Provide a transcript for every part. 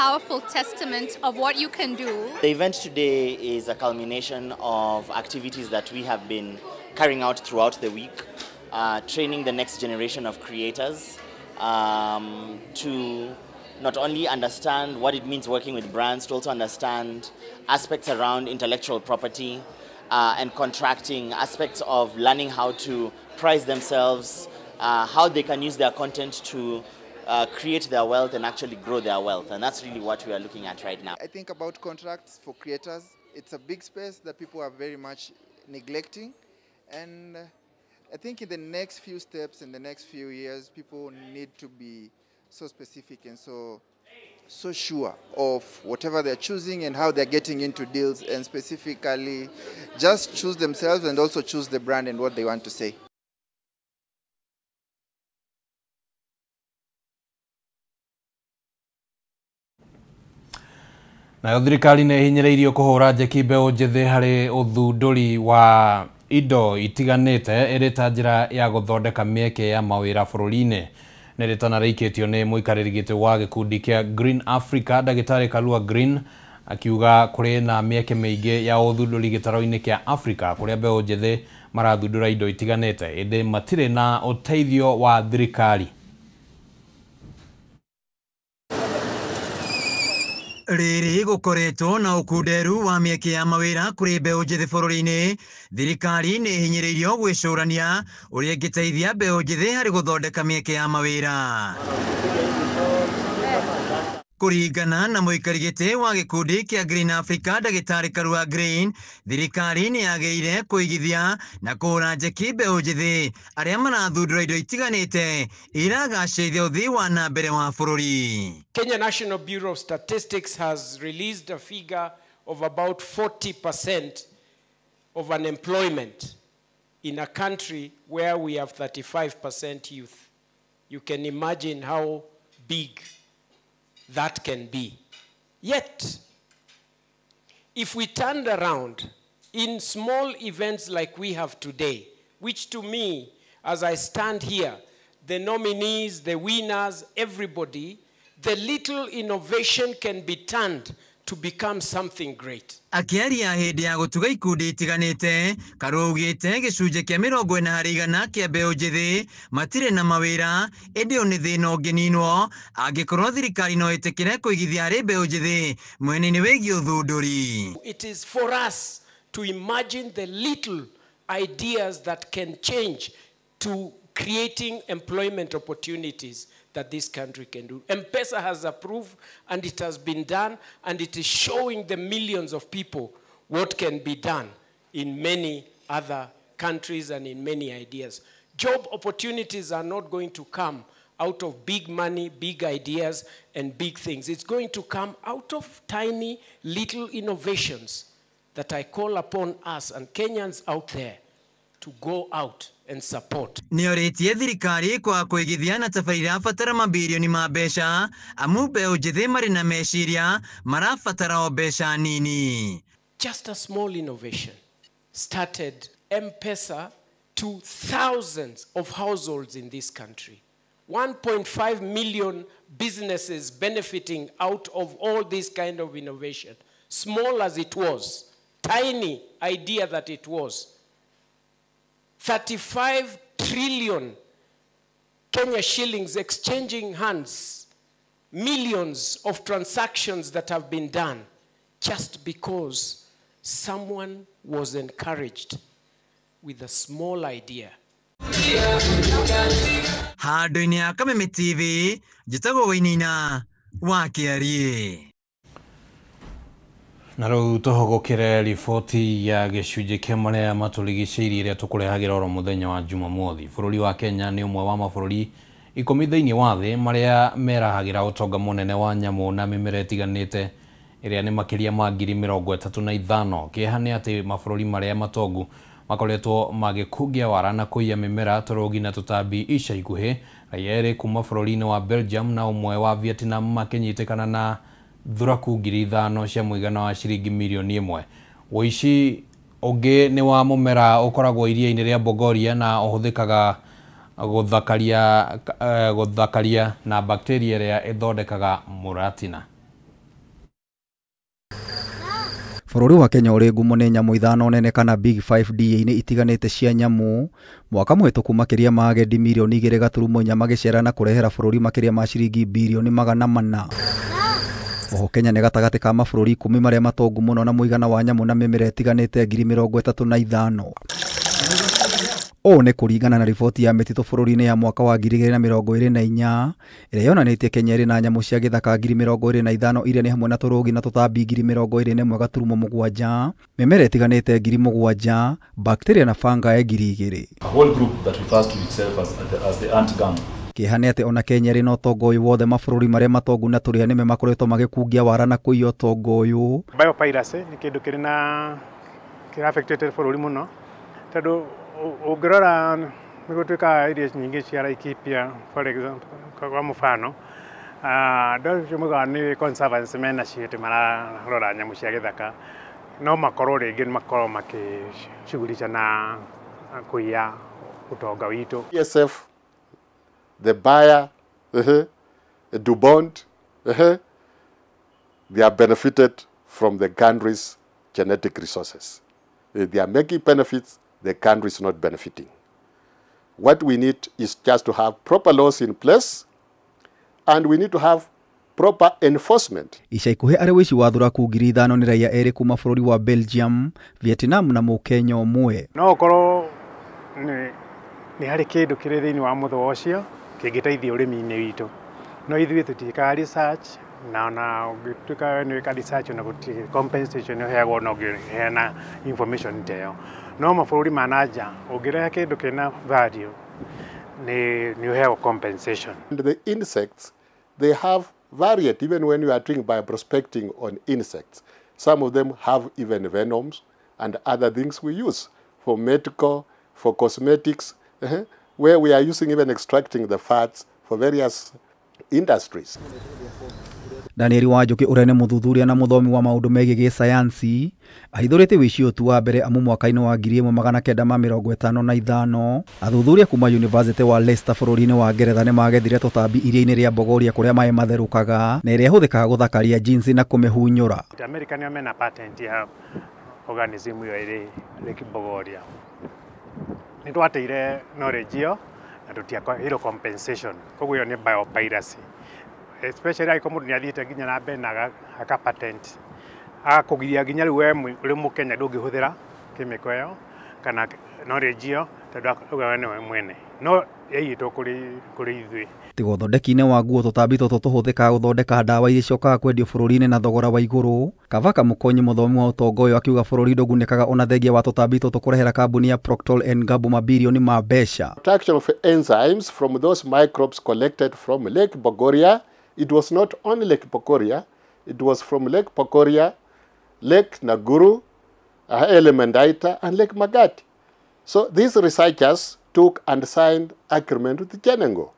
powerful testament of what you can do. The event today is a culmination of activities that we have been carrying out throughout the week, training the next generation of creators to not only understand what it means working with brands, to also understand aspects around intellectual property and contracting, aspects of learning how to price themselves, how they can use their content to create their wealth and actually grow their wealth. And that's really what we are looking at right now. I think about contracts for creators. It's a big space that people are very much neglecting. And I think in the next few steps, in the next few years, people need to be so specific and so sure of whatever they're choosing and how they're getting into deals, and specifically just choose themselves and also choose the brand and what they want to say. Nayo thirikari nĩ ĩhinyĩrĩirio kũhũra njeki mbeũ njĩthĩ harĩ ũthundũri wa indo itiganĩte ĩrĩ ta njĩra ya gũthondeka mĩeke ya mawĩra bũrũri-inĩ. Nĩ rĩtana rĩikĩtio nĩ mũikarĩri gĩtĩ wa gĩkundi kĩa Green Africa Ndagĩtarĩ Karua Green akiuga kũrĩ na mĩeke mĩingĩ ya ũthundũri gĩtaro-inĩ kĩa Africa kũrĩa mbeũ njĩthĩ marathundũra indo itiganĩte ĩndĩ matirĩ na ũteithio wa thirikari. Rĩrĩ gũkoretwo na ũkunderu wa mĩeke ya mawĩra kũrĩ mbeũ njĩthĩ bũrũri-inĩ, thirikari nĩ ĩhinyĩrĩirio gwĩcũrania ũrĩa ĩngĩteithia mbeũ njĩthĩ harĩ gũthondeka mĩeke ya mawĩra. Kũringana na mũikari gĩtĩ wa gĩkundi kĩa Green Africa Ndagĩtarĩ Karua Green, thirikari nĩ yagĩrĩire kũigithia na kũhũra njeki mbeũ njĩthĩ arĩa marathundũra indo itiganĩte iragacĩrithia ũthii wa na mbere wa bũrũri. Kenya National Bureau of Statistics has released a figure of about 40% of unemployment in a country where we have 35% youth. You can imagine how big that can be. Yet, if we turned around in small events like we have today, which to me, as I stand here, the nominees, the winners, everybody, the little innovation can be turned to become something great. Akĩaria hĩndĩ ya gũtuga ikundi itiganĩte, Karua augĩte gĩcunjĩ kĩa 40% kĩa mbeũ njĩthĩ matirĩ na mawĩra, ĩndĩ ũyũ nĩ thĩna ũngĩninwo angĩkorwo thirikari no ĩtĩkĩre kũigithia harĩ mbeũ njĩthĩ mwena-inĩ wĩgiĩ ũthundũri. It is for us to imagine the little ideas that can change to creating employment opportunities that this country can do. M-Pesa has approved, and it has been done, and it is showing the millions of people what can be done in many other countries and in many ideas. Job opportunities are not going to come out of big money, big ideas, and big things. It's going to come out of tiny little innovations that I call upon us and Kenyans out there to go out and support. Nĩorĩtie thirikari kwa kũigithia na tabarĩra irabatara mabirioni ma mbeca amu mbeũ njĩthĩ marĩ na meciria marabatara o mbeca nini. Just a small innovation started M-Pesa to thousands of households in this country. 1.5 million businesses benefiting out of all this kind of innovation. Small as it was, tiny idea that it was, 35 trillion Kenya shillings exchanging hands, millions of transactions that have been done just because someone was encouraged with a small idea. Handũ-inĩ ya Kameme TV, njĩtagwo Wainaina wa Kĩariĩ. Na rĩu tũhũgũkĩre riboti ya gĩcunjĩ kĩa marĩa matũrigicĩirie ĩrĩa tũkũrehagĩra oro mũthenya wa Jumamothi. Bũrũri wa Kenya nĩ ũmwe wa mabũrũri 10 thĩinĩ wa thĩ marĩa merahagĩra ũtonga mũnene wa nyamũ na mĩmera ĩtiganĩte ĩrĩa nĩ makĩria ma 35,000. Kĩeha nĩ atĩ mabũrũri marĩa matongu makoretwo magĩkungia wara na kũiya mĩmera, tũrũgi na tũtambi ica ikuhĩ. Raia erĩ kuma bũrũri-inĩ wa Belgium na ũmwe wa Vietnam makĩnyitĩkana na thuraku 5,000 cia mũigana wa ciringi mirioni 1. Ũici ũngĩ nĩ wa mũmera ũkoragwo iria-inĩ rĩa Bogoria na ũhũthĩkaga gũthakaria na bacteria ĩrĩa ĩthondekaga mũratina. Bũrũri wa Kenya ũrĩ ngumo nĩ nyamũ ithano nene kana Big 5 DA-inĩ itiganĩte cia nyamũ. Mwaka mũhĩtũku makĩria ma agendi mirioni 2.4 magĩcera na kũrehera bũrũri makĩria ma ciringi birioni 400. Oho Kenya nĩ gatagatĩ ka mabũrũri 10 marĩa matongu mũno na mũigana wa nyamũ na mĩmera ĩtiganĩte 35,000. Ũũ nĩ kũringana na riboti ya mĩtitũ bũrũri-inĩ ya mwaka wa 2024 ĩrĩa yonanĩtie Kenya ĩrĩ na nyamũ cia gĩthaka 25,000 iria nĩ hamwe na tũrũgi na tũtambi 21.7, mĩmera ĩtiganĩte 7,000, bacteria na fungi 2,000. A whole group that refers to itself as the ant gang. Kĩeha nĩ atĩ ona Kenya ĩrĩ na ũtonga ũyũ wothe, mabũrũri marĩa matongu na tũrĩa nĩme makoretwo magĩkungia wara na kũiya ũtonga ũyũ. Biopiracy nĩ kĩndũ kĩrĩ na kĩra affected bũrũri mũno tondũ ũngĩrora nĩ gũtuĩkaga irio nyingĩ cia Laikipia, for example, kwa mũbano, andũ acio moigaga nĩ conservancy menacio atĩ mararora nyamũ cia gĩthaka, no makorwo rĩngĩ makorwo makĩcugurica na kũiya ũtonga witũ. PSF, the buyer, Dubond, they are benefited from the country's genetic resources. They are making benefits, the country is not benefiting. What we need is just to have proper laws in place, and we need to have proper enforcement. Ica ikuhĩ arĩ wĩici wa thuraku 5,000 nĩ raia erĩ kuma bũrũri wa Belgium, Vietnam na Mũkenya ũmwe. No ũkorwo nĩ harĩ kĩndũ kĩrĩ thĩinĩ wa mũthũa ũcio kĩngĩteithia ũrĩmi-inĩ witũ, no ithuĩ tũtiĩkaga research, na ona ũngĩtuĩka nĩ wĩka research ona gũtirĩ compensation ũheagwo ona ũngĩheana information ta ĩyo. No mabũrũri ma na nja ũngĩrehe kĩndũ kĩna value nĩ ũheagwo compensation. And the insects, they have varied, even when you are doing bioprospecting on insects. Some of them have even venoms and other things we use for medical, for cosmetics, where we are using even extracting the fats for various industries. Daniel Wanjũkĩ ũrĩa nĩ mũthuthuria na mũthomi wa maũndũ megiĩ gĩsayansi ahithũrĩtie wĩici ũyũ tu wa mbere amu mwaka-inĩ wa 1955 athuthuria kuma University wa Leicester bũrũri-inĩ wa Ngeretha nĩmagethire tũtambi iria-inĩ rĩa Bogoria kũrĩa maĩ matherũkaga na ĩrĩa ĩhũthĩkaga gũthakaria jeans na kũmĩhunyũra. America nĩo mena patent ya organism ĩyo ĩrĩ Lake Bogoria. Nĩ twateire knowledge ĩyo na tũtiaheirwo compensation, koguo ĩyo nĩ biopiracy. Especially angĩkorwo mũndũ nĩ athiĩte nginya na mbere na aka patent agakũgiria nginya rĩu we ũrĩ mũkenya ndũngĩhũthĩra chemical ĩyo kana knowledge ĩyo tondũ auga we nĩwe mwene, no yaiyĩtwo kũrĩ ithuĩ. Tiga ũthondeki-inĩ wa nguo, tũtambi tũtũ tũhũthĩkaga gũthondeka ndawa iria icokaga kwendio bũrũri-inĩ na thogora wa igũrũ. Kavaka Mũkonyi mũthomi wa ũtonga ũyũ akiuga bũrũri ndũgunĩkaga ona thengia wa tũtambi tũtũ kũrehera kambuni ya Procter and Gamble mabirioni ma mbeca. Extraction of enzymes from those microbes collected from Lake Bogoria. It was not only Lake Bogoria, it was from Lake Bogoria, Lake Naguru, Elemendaita, and Lake Magadi. So these researchers took and signed agreement with Chenengo.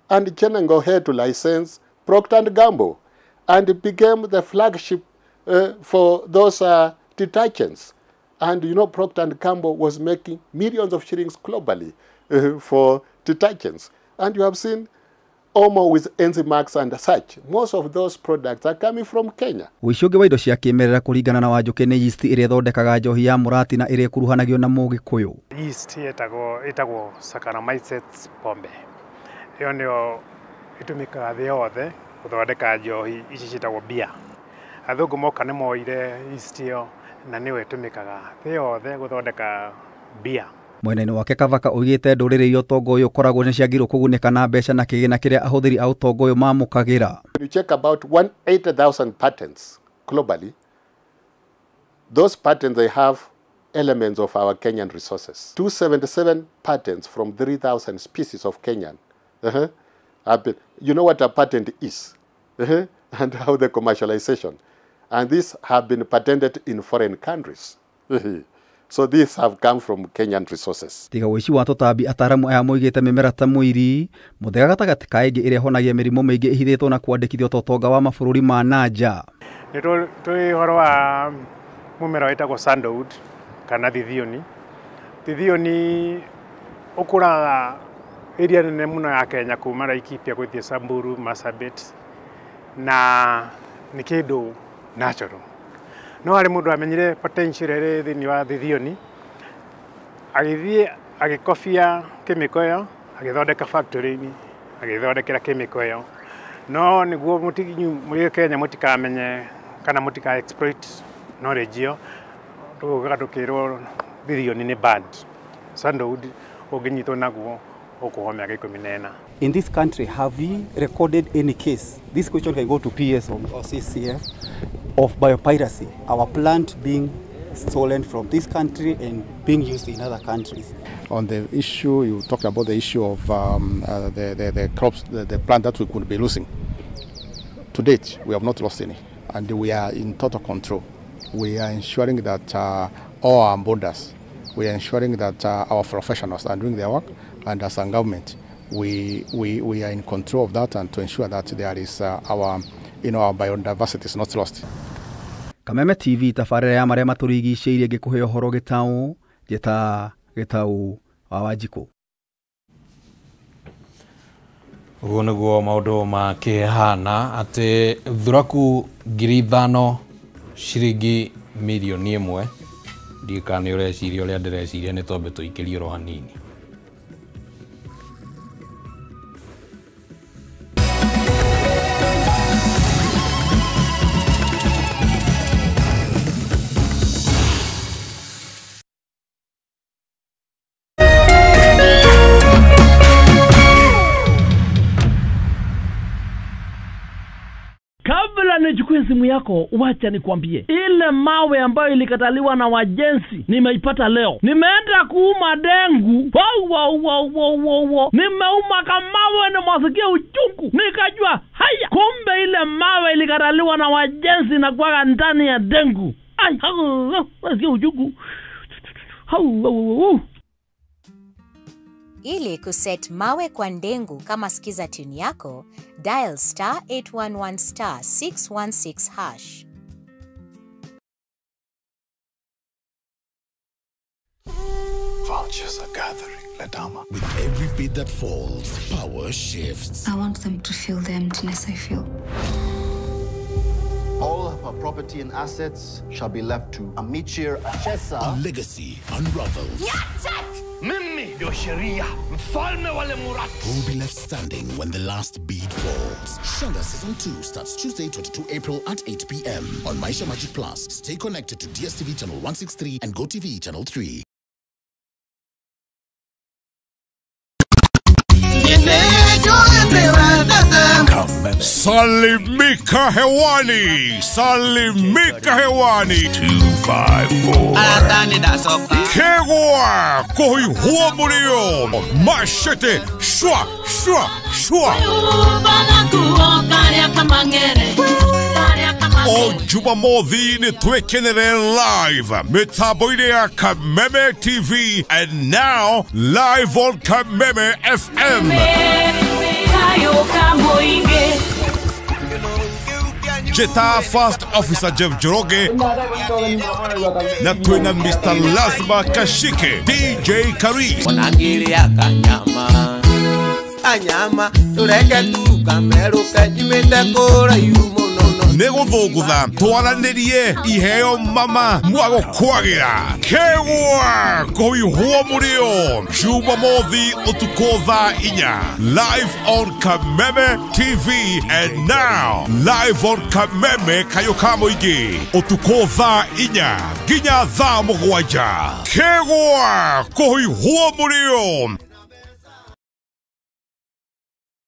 And Chenengo had to license Procter and Gamble, and it became the flagship for those detergents. And you know, Procter and Gamble was making millions of shillings globally for detergents. And you have seen Omo with Enzymax and such. Most of those products are coming from Kenya. Ũici ũngĩ wa indo cia kĩmerera kũringana na Wanjũkĩ nĩ yeast ĩrĩa ĩthondekaga njohi ya mũrati na ĩrĩa ĩkuruhanagio na Mũgĩkũyũ. Yeast ĩtagwo Saccharomyces pombe. Ĩyo nĩyo ĩtũmĩkaga thĩ yothe gũthondeka njohi ici ciĩtagwo beer. Athũngũ moka nĩ moire yeast ĩyo na nĩyo ĩtũmĩkaga thĩ yothe gũthondeka beer. Mwena-inĩ wake Kavaka oigĩte ndũrĩrĩ iria ũtonga ũyũ ũkoragwo nĩ ciagĩrĩirwo kũgunĩka na mbeca na kĩgĩna kĩrĩa ahũthĩri a ũtonga ũyũ mamũkagĩra. When you check about 180,000 patents globally, those patents, they have elements of our Kenyan resources. 277 patents from 3,000 species of Kenyan. You know what a patent is, and how the commercialization. And these have been patented in foreign countries. So these have come from Kenyan resources. Tiga ũici wa tũtambi, ataramu aya moigĩte mĩmera ta mũiri, mũthega gatagatĩ ka ĩngĩ ĩrĩa ĩhonagia mĩrimũ mĩingĩ ĩhithĩtwo na kwandĩkithio ta ũtonga wa mabũrũri ma na nja. Nĩ tũĩ ũhoro wa mũmera wĩtagwo sandalwood kana thithioni. Thithioni ũkũraga area nene mũno ya Kenya kuma Laikipia gũthiĩ Samburu, Marsabit, na nĩ kĩndũ natural. No harĩ mũndũ amenyire potential ĩrĩ thĩinĩ wa thithioni, agĩthiĩ agĩkobia chemical ĩyo, agĩthondeka factory-inĩ, agĩthondekera chemical ĩyo. No nĩguo mũrĩ Kenya mũtikamenye kana mũtika exploit knowledge ĩyo, tũgũka tũkĩrwo thithioni nĩ banned. Sandalwood ũngĩnyitwo naguo ũkuohwo mĩaka 14. In this country, have we recorded any case? This question can go to PS or CCF of biopiracy, our plant being stolen from this country and being used in other countries. On the issue, you talked about the issue of the crops, the plant that we could be losing. To date, we have not lost any, and we are in total control. We are ensuring that all our borders, we are ensuring that our professionals are doing their work, and as a government, we are in control of that, and to ensure that there is our biodiversity is not lost. Kameme TV tabarĩra ya marĩa matũrigicĩirie ngĩkũhe ũhoro gĩtaũ njĩta gĩtaũ wa Wanjikũ. Ũguo nĩguo maũndũ makĩhana atĩ thuraku 5,000 ciringi mirioni 1. Ndiũĩ kana nĩ ũreciria ũrĩa ndĩreciria, nĩ twambe tũikĩrie oro hanini. Kabla nichukue simu yako, wacha nikwambie, ile mawe ambayo ilikataliwa na wajensi nimeipata leo. Nimeenda kuuma dengu. Wow, wow, wow, wow, wow. Nimeuma kamawe na masikia uchungu. Nikajua haya, kumbe ile mawe ilikataliwa na wajensi na kuwaga ndani ya dengu. Ai, masikia uchungu. Hau, hau, hau. Ili kuset mawe kwa ndengu kama skiza tune yako, dial star 811 star 616 hash. Vultures are gathering, Ledama. With every beat that falls, power shifts. I want them to feel the emptiness I feel. All of her property and assets shall be left to Amichir Achesa. A legacy unravels. Mimi ndio sheria, mfalme wa Lemurat. Who will be left standing when the last bead falls? Shanga Season 2 starts Tuesday, 22 April at 8 p.m. on Maisha Magic Plus. Stay connected to DSTV Channel 163 and GoTV Channel 3. Salimika hewani, salimika hewani. 254. Kegwa kohi huo murio. Machete shwa shwa shwa. O Jumamothi nĩ twĩkenere live mĩtambo-inĩ ya Kameme TV and now live on Kameme FM. Jeta First Officer Jeff Njoroge na twina Mr. Lazma Kashike, DJ Karis. Anyama tureke tu kameruke nyumĩte kũraihu mũno. Nĩgũthũngũtha twaranĩrie iheo mama mwagũkwagĩra kegwa kũihwo mũrĩo Jumamothi ũtukũ thaa 4 live on Kameme TV and now live on Kameme kayũ ka mũingĩ ũtukũ thaa 4 nginya thaa 7 kegwa kũihwo mũrĩo.